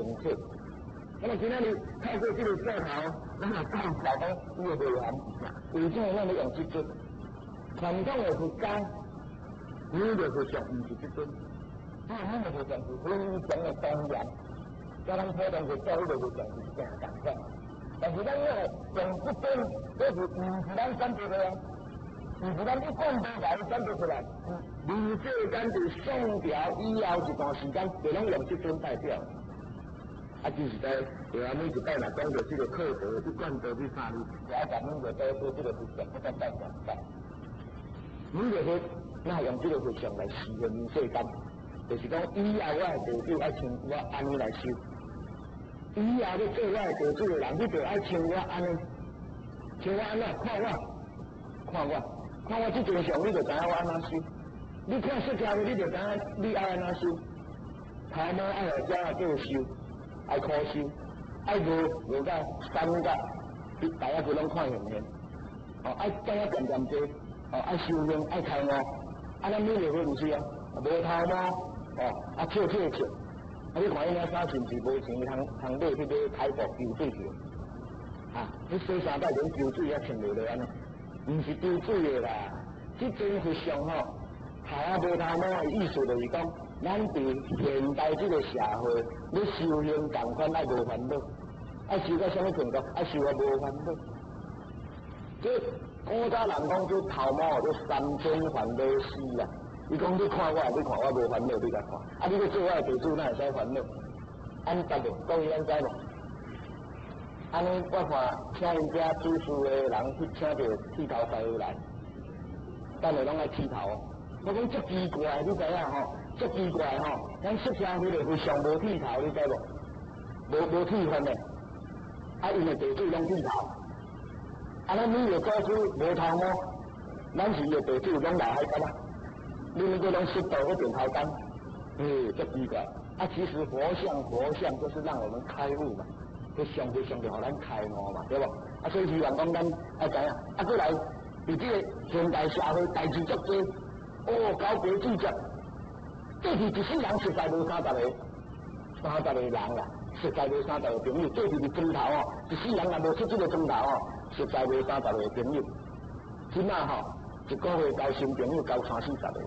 形體。那麼今仔日透過這個鏡頭，咱來介紹講伊的內涵是啥？為什麼咱欲用這尊？傳統的佛家，彌勒佛像毋是這尊，這彌勒佛像是非常的莊嚴，佮咱普通佛祖彼个佛像是誠仝款。但是咱欲用這尊，這是毋是咱選擇的啊？毋是咱一貫道共伊選擇出來。人世間佇宋朝以後一段時間，就攏用這尊代表。啊，就是在對啊，每一擺若講著這個課題，一貫道去啥物，就愛共彌勒祖師這個佛像，不斷代表在。彌勒佛，那用這個佛像來示現人世間，就是講以後我的弟子愛像我按呢來修。以後欲做我的弟子的人，你就愛像我按呢，像我按怎看我，看我，看我這尊像，你就知影我按怎修。你看釋迦牟尼，你就知影你愛按怎修。頭毛愛予遮仔做修。愛苦修，愛餓餓到三角，你大家佢攏看現現。哦，愛等仔恬恬坐，哦，愛修行，愛開悟。啊，咱彌勒佛毋是啊，無頭毛，哦，啊笑笑笑。啊，你看伊領衫是毋是無錢通通買去買開布抽水去？啊，你洗衫袋連抽水也穿袂落按呢？毋是抽水的啦，這尊佛像吼，頭仔無頭毛的意思就是講，咱佇現代這個社會，欲修行仝款愛無煩惱，愛修到啥物程度？愛修到無煩惱。這古早人講這頭毛叫三千煩惱絲啦。伊講你看我，你看我無煩惱，你共看。啊，你欲做我的弟子，哪會使煩惱？按答無？各位咱知無？按呢，我看請𪜶遮主事的人去請著剃頭師傅來，等下攏愛剃頭。我講足奇怪，你知影吼？足奇怪吼！咱釋迦牟尼佛上無剃頭，你知無？無剃髮的，啊，𪜶的弟子攏剃頭。啊，咱彌勒祖師無頭毛，咱是伊的弟子攏來海髮啊！你們這攏濕度閣電頭燈，嘿，足奇怪。啊，其實佛像佛像就是讓我們開悟嘛，彼像佛像就予咱開悟嘛，對無？啊，所以希望講咱愛知影，啊，閣來佇這個現代社會代誌足濟，哦，交雞煮食。過去一世人實在無三十个，三十个人啦，實在無三十个朋友。過去佇磚頭哦，一世人若無出這个磚頭哦，實在無三十个朋友。這馬吼，一個月交新朋友交三四十个，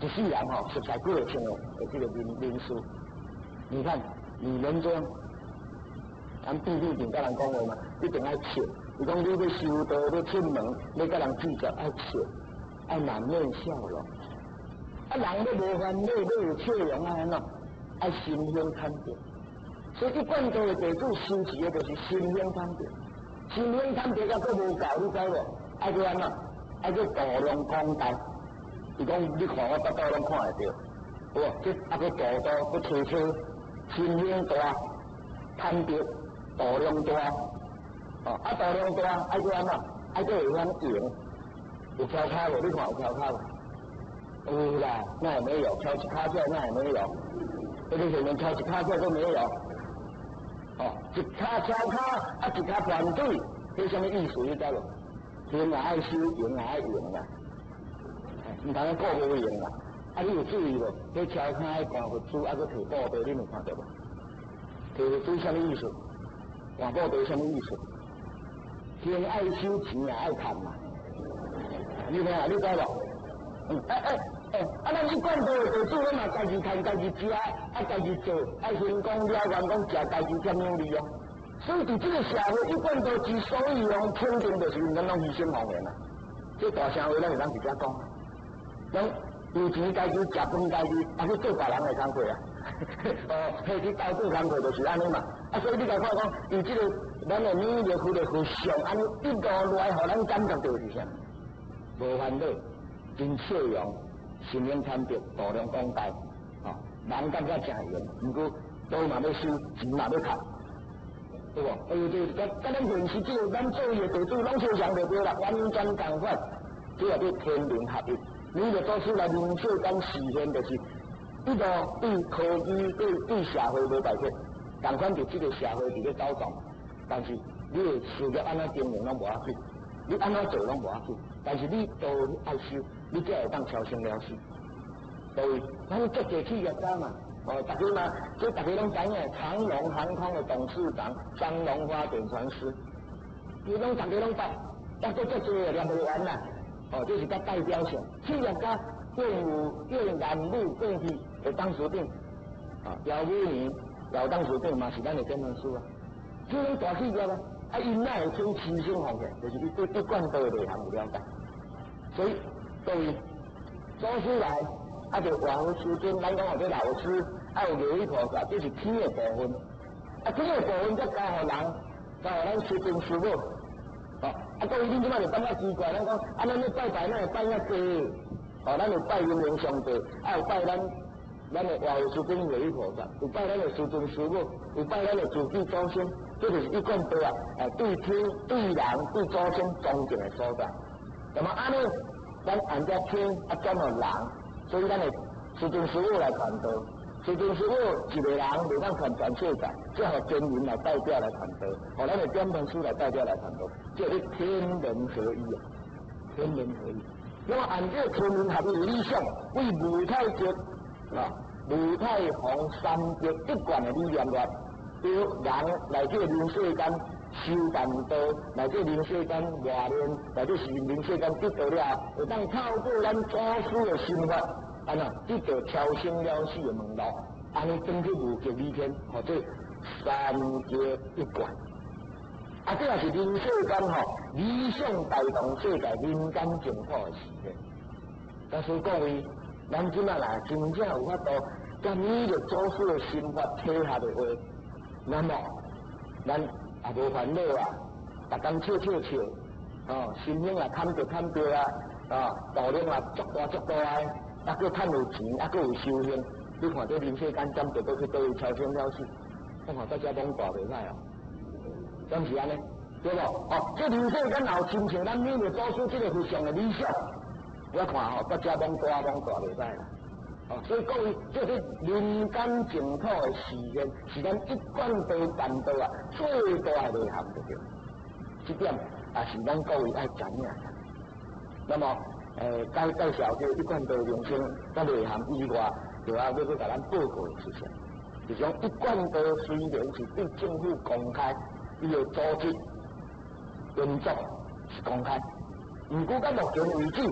一世人吼，實在幾若千個的這個人人數。你看，你們這樣，咱必必定佮人講話嘛，一定愛笑。伊講你欲修道，欲出門，欲佮人聚集，愛笑，愛滿面笑容。啊，人欲無煩惱，欲有笑容，愛按怎？愛心胸坦白。所以一貫道的弟子修持的就是心胸坦白。心胸坦白猶閣無夠，你知無？愛閣按怎？愛閣度量廣大。伊講你看我腹肚攏看會著，有無？這啊閣度度閣揣揣，心胸大，坦白，度量大。哦，啊度量大，愛閣按怎？愛閣會曉用。有蹺跤無？你看有蹺跤無？有啦，那也沒有，蹺一跤出來那也沒有，這個前面蹺一跤出來都沒有。哦，一跤蹺跤，啊一跤團隊，這啥物意思？你知無？行也愛修，用也愛用啦，毋通顧無用啦。啊，你有注意無？彼蹺跤的觀佛珠，啊，閣提布袋，你有看著無？提佛珠啥物意思？換布袋啥物意思？行愛修，錢也愛趁嘛。你看，你知無？哎哎哎，啊，咱一貫道的弟子，咱嘛家己趁，家己食，啊，家己做，愛先講了願講食家己佔養利哦。所以佇這個社會，一貫道之所以攏肯定，就是因為咱攏犧牲奉獻啊。這大聲話，咱會當直接講，攏有錢家己食飯家己，啊去做別人的工課啊。哦，彼去鬥做工課就是按呢嘛。啊，所以你共看講，伊這個咱的彌勒佛的佛像，按呢一路來，予咱感覺著是啥？無煩惱。真笑容，心胸坦白，度量廣大，吼，人感覺誠閒，毋過道嘛欲修，錢嘛欲趁，對無？哎呦，這佮咱現實這個，咱做伊的弟子攏相像就對啦，完全仝款，這也叫天人合一。彌勒祖師來人世間示現，就是一路對科技、對對社會無排斥，仝款佇這個社會佇咧走動，但是你的事業按怎經營攏無要緊，你按怎做攏無要緊，但是你道愛修，你才會當超生了死。對，咱足濟企業家嘛，哦，大家嘛，這大家攏知影，長榮航空的董事長張榮發點傳師，伊攏大家攏捌，抑閣足濟個念袂完啦。哦，這是較代表性，企業家岳武岳南武過去的董事長，啊，姚武年姚董事長嘛是咱的點傳師啊。這種大企業啊，啊，𪜶哪會肯犧牲奉獻？就是伊對一貫道的內涵有了解。所以，各位祖師來，啊，就王師尊，咱講話這老師，啊，有妙語菩薩，這是天的部分。啊，天的部分才交予人，交予咱師尊師母。哦，啊，各位恁這擺就感覺奇怪，咱講，啊，咱咧拜拜，咱會拜遐濟，哦，咱有拜陰陽上帝，啊，有拜咱的萬師尊妙語菩薩，有拜咱的師尊師母，有拜咱的自己祖先，這就是一貫道啊！啊，對天、對人、對祖先尊敬的所在。那麼按呢，咱按照天啊轉予人，所以咱的師尊師母來傳道。師尊師母一個人袂當傳全世界，只予真人來代表來傳道，予咱的點傳師來代表來傳道，這是天人合一啊！天人合一。那麼按照天人合一的理想，為無太極啊、無太洪三極一貫的理念來，對人來這人世間修道，來這人世間磨練，來這是人世間得道了，會當透過咱祖師的心法，按怎得到超生了死的門路，按呢轉去無極理天，號做三極一貫。啊，這也是人世間吼理想帶動世界人間淨土的事件。但是各位，咱這擺若真正有法度共彌勒祖師的心法契合的話，那麼咱也無煩惱啊，逐工笑笑笑，哦，心胸也坦著坦著啊，啊，道量也足大足大啊，啊，閣趁有錢，啊，閣有修行，你看這人世間針對閣去佗位超生了死，我看大家攏大袂歹哦，敢是按呢？對無？哦，這人世間若有親像咱彌勒祖師這個佛像的理想，我看吼，大家攏大攏大袂歹啦。哦，所以各位，這是人間淨土的實現，是咱一貫道辦道啊最大的內涵就對。這點也是咱各位愛知影的。那麼，介紹這個一貫道名稱佮內涵以外，就要欲閣共咱報告的事情，就是講一貫道雖然是對政府公開，伊的組織運作是公開，毋過到目前為止，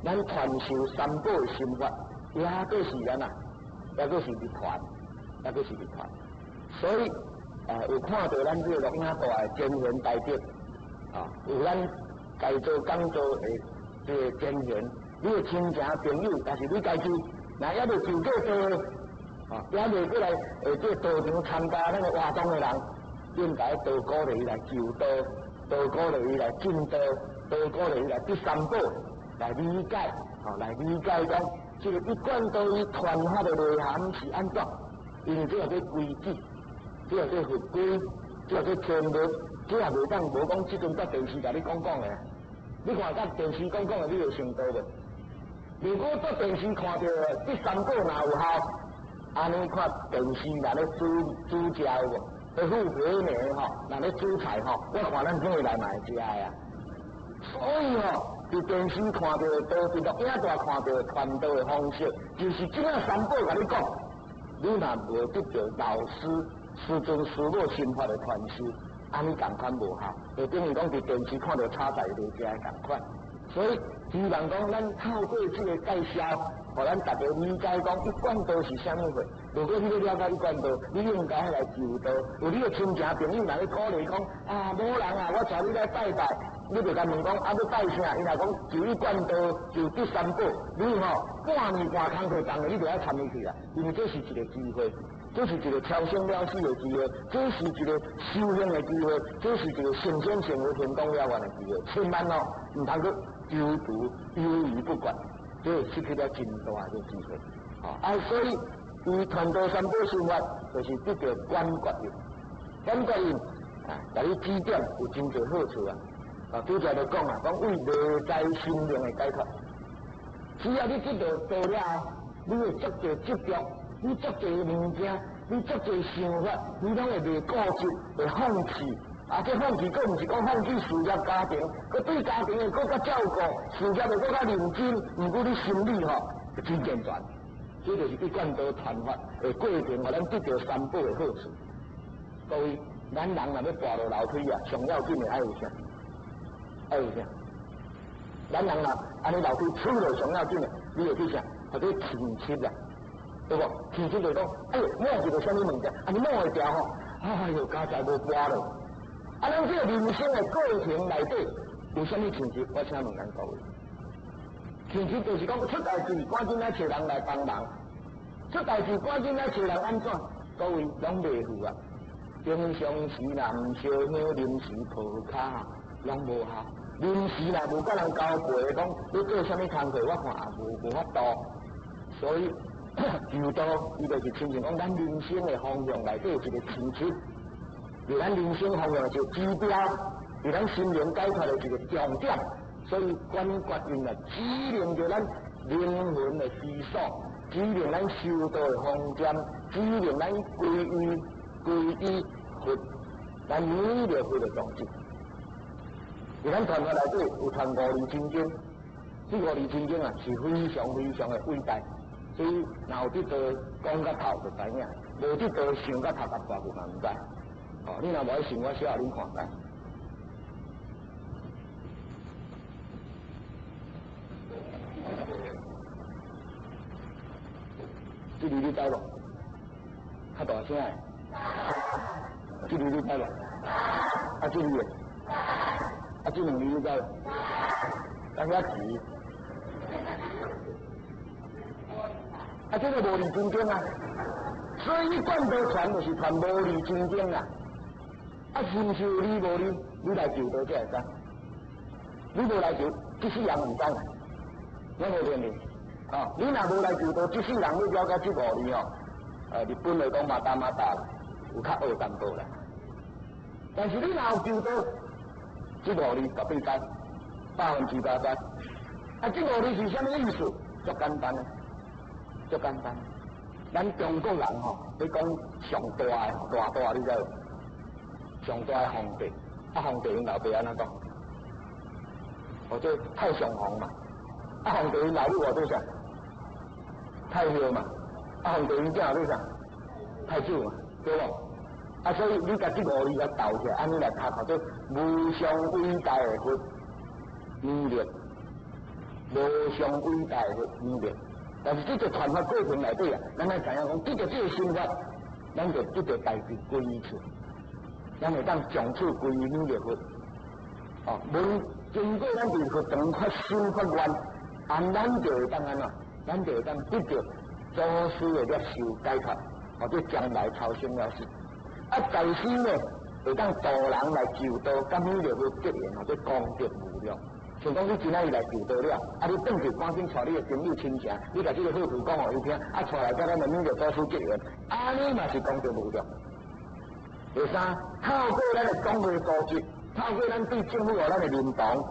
咱傳授三寶的心法，也閣是咱啊，也閣是秘傳，也閣是秘傳。所以，有看著咱這個錄影帶的真賢大德，啊，有咱該做講座的這個真賢，你的親情朋友，抑是你家己，若猶未受過道，啊，猶未過來這個道場參加咱個活動的人，應該多鼓勵伊來求道，多鼓勵伊來進道，多鼓勵伊來得三寶，來理解，吼，來理解講，這個一貫道伊傳法的內涵是按怎？因為這個做規矩，這個做佛規，這個做天律，這也袂當無講，這陣佇電視共你講講的。你看佮電視講講的，你會成道無？如果佇電視看著得三寶若有效，按呢看電視若咧煮煮食有無？彼富婆娘吼，若咧煮菜吼，我看咱轉來嘛會食的啊。所以吼，佇電視看著的，佇錄影帶看著的傳道的方式，就是這個三寶共你講，你若無得著老師、師尊、師母心法的傳授，按呢仝款無效，就等於講佇電視看著炒菜袂食的仝款。所以希望講咱透過這個介紹，予咱大家理解講一貫道是啥物貨。如果你欲了解一貫道，你應該來求道。有你的親戚朋友若咧鼓勵講啊，某人啊，我帶你來拜拜，你就共問講啊，欲拜啥？伊若講求一貫道，求得三寶，你吼半暝半空課動的，你就愛參伊去啦。因為這是一個機會，這是一個超生了死的機會，這是一個修行的機會，這是一個成仙成佛天道了願的機會。千萬哦，毋通閣猶豫猶豫不決，這會失去了真大的機會。啊，所以伊傳道三寶心法，就是得著觀覺印，觀覺印啊，共你指點有真濟好處啊！啊，拄才就講啊，講為內在心靈的解脫。只要你得著道了後，你會足濟執著，你足濟物件，你足濟想法，你攏會袂固執，會放棄。啊，這放棄，閣毋是講放棄事業家庭，閣對家庭會閣較照顧，事業會閣較認真。毋過你心理吼，真健全。這就是一貫道傳法的過程，予咱得著三寶的好處。各位，咱人若欲跋落樓梯啊，上要緊的愛有啥？愛有啥？咱人若按呢樓梯出落上要緊的，你會去啥？或者天漆啦，對無？天漆就講，哎喲，摸一个啥物物件，按呢摸會著吼，哎喲，佳哉無跋落。啊，咱這個人生的過程內底有啥物天漆？我請問咱各位，天漆就是講出代誌，趕緊來揣人來幫忙；出代誌，趕緊來揣人按怎？各位攏袂赴啊！平常時若毋燒香，臨時抱跤，攏無效。臨時若無佮人交陪，講你做啥物工課，我看也無法度。所以求道，伊就是親像講咱人生的方向內底一個天漆，是咱人生方向的一個指標，是咱心靈解脫的一個重點。所以觀覺因啊，指明著咱靈魂的歸宿，指明咱修道的方針，指明咱歸依歸依佛，咱彌勒佛的宗旨。佇咱傳法內底有傳五字真經，這五字真經啊是非常非常的偉大，所以若有得道講甲透就知影，無得道想甲頭殼大去嘛毋知。哦，你若無愛信，我小予恁看覓。這字你知無？較大聲的。這字你知無？啊，這字的。啊，這兩字你知無？咱遐遲。啊，這个無字真經啊，所以一貫道傳就是傳無字真經啊。啊，是毋是有理無理？你來求道才會知。你無來求，這世人毋知。我無騙你。啊，你若無來求道，這世人你了解這五字哦。日本來講まだまだ啦，有較學淡薄啦。但是你若有求道，這五字絕對知，100%知。啊，這五字是啥物意思？足簡單的，足簡單。咱中國人吼，咧講上大的大大，你知無？上大的皇帝，啊，皇帝𪜶老爸按怎講？或者太上皇嘛。啊，皇帝𪜶老母號做啥？太后嘛。啊，皇帝𪜶囝號做啥？太子嘛，對無？啊，所以你共這五字共鬥起來，按呢來讀，叫做無上偉大的佛彌勒，無上偉大的佛彌勒。但是這個傳法過程內底啊，咱愛知影講，得著這個心法，咱就得著代誌歸依處，咱會當從此歸依彌勒佛。哦，無經過咱佇佛堂發心發願，按咱就會當按怎？咱就會當得著祖師的攝受解脫，或者將來超生了死。啊，在世呢，會當度人來求道，佮彌勒佛結緣，或者功德無量。像講你今仔日來求道了，啊，你轉去趕緊帶你的朋友親情，你共這個好處講予伊聽，啊，帶來佮咱的彌勒祖師結緣，按呢嘛是功德無量。第三，透過咱的講話素質，透過咱對政府予咱的認同。